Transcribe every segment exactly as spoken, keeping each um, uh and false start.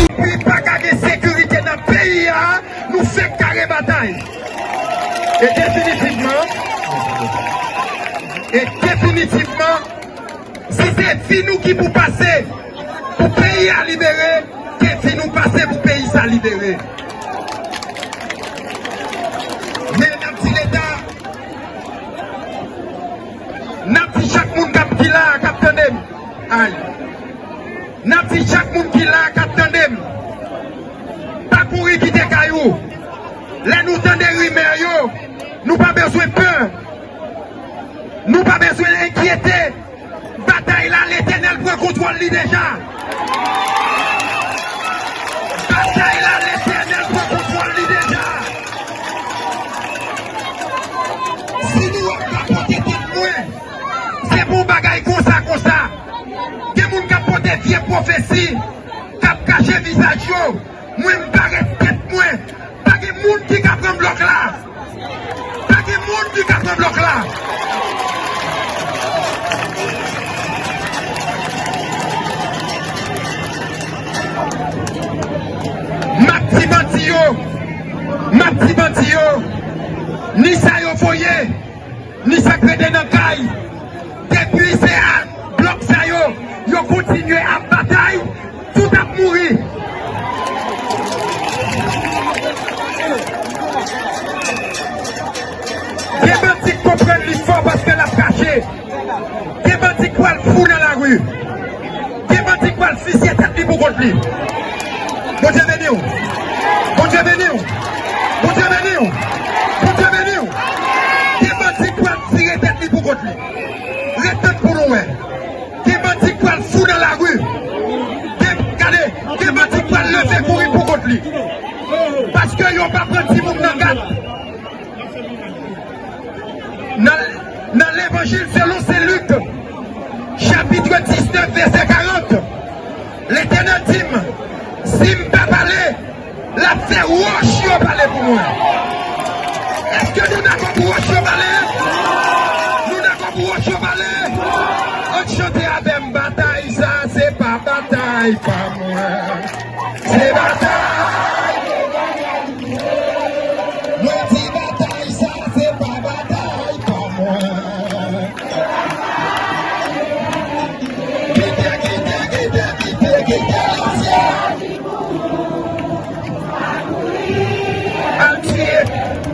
Depi pa ka gen sekirite nan peyi a, nou fèk kare batay. E definitivman, e definitivman, si se vi nou ki pou pase pou peyi a libere, ke vi nou pase pou peyi sa libere. Men n ap di Leta, n ap di chak moun k ap, ki la a, k ap tande m. Ay. N ap di chak moun ki la a, k ap tande m, pa kouri kite kay ou. Lè nou tande rimè yo, nou pa bezwen pè. Nou pa bezwen enkyete. Batay la, Letènèl pran kontwòl li deja. Batay la, Letènèl pran kontwòl li deja. Si nou ap rapote tèt mwen, se pou yon bagay konsa, konsa. Gen moun k ap pote vye pwofesi, k ap kache vizaj yo. Mwen, m parèt tèt mwen. Pa gen moun ki ka pran blòk la. Pa gen moun ki ka pran blòk la. M ap di bandi yo, m ap di bandi yo, ni sa yo voye, ni sa k rete nan kay. Depi se a blòk sa yo, yo kontinye ap batay, tout ap mouri. Gen bandi k konprann li fò paske l ap kache. Gen bandi k pral fou nan lari. Gen bandi k pral fizye tèt li pou kont li. Bondye beni w. Bondye beni w. Bondye beni w. Bondye beni w. Gen bandi k pral vire tèt li pou kont li. Ret tann pou nou wè. Gen bandi k pral fou nan lari. Gen, gade, gen bandi k pral leve kouri pou kont li. Paske yo pa pran timoun nan gad. Nan, nan Levanjil selon Sen Lik, chapit diznèf, vèsè karant, Letènèl di m, si m pa pale, l ap fè wòch yo pale pou mwen. Èske nou dakò pou wòch yo pale? Nou dakò pou wòch yo pale? Ann chante avè m, batay sa, se pa batay pa mwen. Se batay. Mwen di batay sa, se pa batay pa mwen. Kite, kite, kite, kite, kite, kite. Al tiye.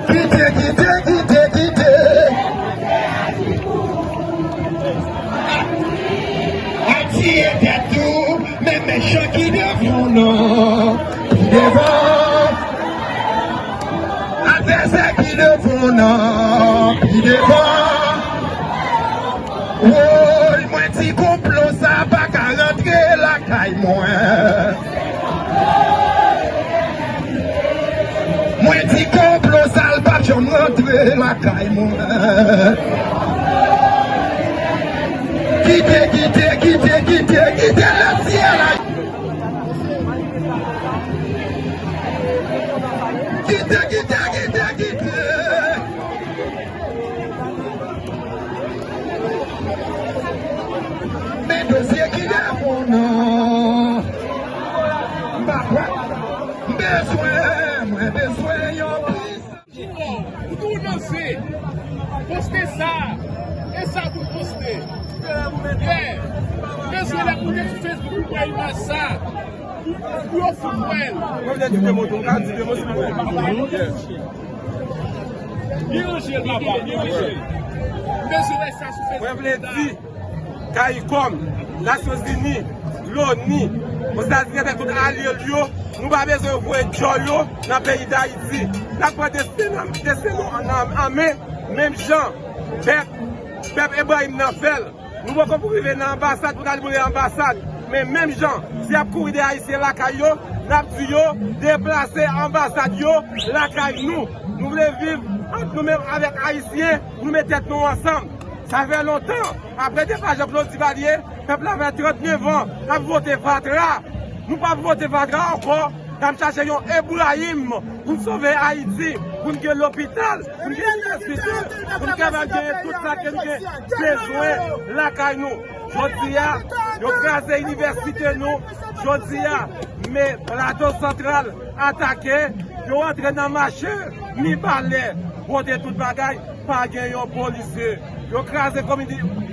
Kite, kite, kite, kite. Al tiye tèt ou, men mechan ki devan w nan, ki devan. Advèsè ki devan w nan, ki devan. Woy, mwen di konplo sa pa ka rantre lakay mwen. Mwen di konplo sa l p ap janm rantre lakay mwen. Kite, kite, kite, kite, kite lesyèl la. Kite, kite, kite, kite. Men dosye ki devan w nan. M pa kwè. M bezwen, mwen bezwen yon plis. Ou tou nan se. Poste sa. E sa pou poste. Yeah. Bezwen lè pou te sou Facebook, ou wè imaj sa. Pou, pou yo fout wè l. Mwen vle di de mo tou, m ka di de mo silvouplè. Yes. Byen ranje l, papa, byen ranje l. M bezwen wè sa sou Facebook. Mwen vle di, CARICOM, Nasyonzini, loni, Ozetazini avèk tout alye l yo, nou pa bezwen voye djòl yo nan peyi Dayiti. N ap pran desten nan, desten nou an, an, an men, menm jan pèp, pèp Ebrayim nan fè l. Nou poko pou rive nan anbasad pou n al boule anbasad. Men menm jan, si y ap kouri dèyè Ayisyen lakay yo, n ap di yo deplase anbasad yo lakay nou. Nou vle viv ant nou menm avèk Ayisyen, pou nou met tèt nou ansanm. Sa fè lontan, apre depa Jean Claude Duvalier, pèp la fè trannnev an l ap vote fatra. Nou p ap vote fatra ankò. N ap chache yon Ebrayim pou n sove Ayiti, pou n gen lopital, pou n gen inivèsite, pou n kapab genyen tout sa ke n gen bezwen lakay nou. Jodi a, yo kraze inivèsite nou. Jodi a, men Plato Santral atake, yo antre nan mache, Mibalè, bote tout bagay, pa gen yon polisye. Yo kraze komi-,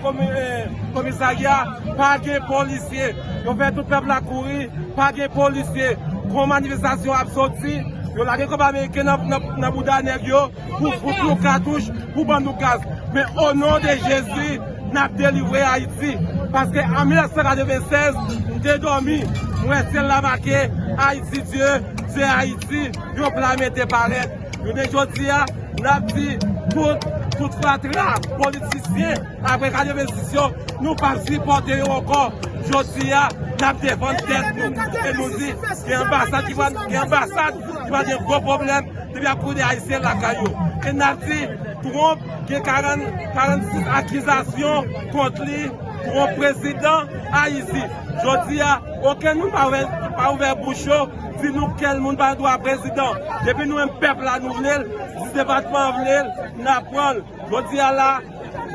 komi-, eh, komisarya, pa gen polisye. Yo fè tout pèp la kouri, pa gen polisye. Gon manifestasyon ap soti, yo lage kòb ameriken nan, nan, nan bouda nèg yo pou fout nou katouch, pou ban nou gaz. Men o non de Jezi, n ap delivre Ayiti. Paske an mil nèf san katrevennsèz, m te dòmi, m wè syèl la make, Ayiti Dye, Dye Ayiti, yon pla mete parèt. Jounen jodi a, n ap di tout, tout fatra, politisyen, apre katrevensis yo, nou p ap sipòte yo ankò. Jodi a, n ap defann tèt nou. E nou di, gen anbasad ki pral, gen anbasad ki pral gen gwo pwoblèm depi y ap kouri Ayisyen lakay yo. E n ap di, Trump gen karant, karannsis akizasyon kont li, Trump prezidan Ayiti. Jodi a, okenn moun pa ouvè, pa ouvè bouch yo, di nou kèl moun pa gen dwa prezidan. Depi nou menm pèp la nou vle l, dis depatman an vle l, n ap pran l. Jodi a la,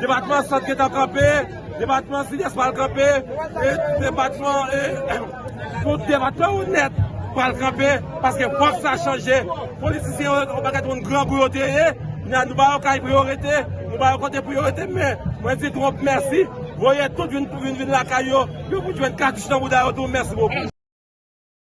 depatman Sant gentan kanpe, depatman Sidès pral kanpe, e depatman, e, tout depatman yo nèt pral kanpe, paske fòk sa chanje. Politisyen yo, yon pakèt moun grangou yo te ye, nou ba yo kay pou yo rete, nou ba yo kote pou yo rete, men mwen di Trump mèsi, voye tout vin, vin, vin lakay yo, yo pou jwenn katouch nan bouda yo tou, mèsi bokou.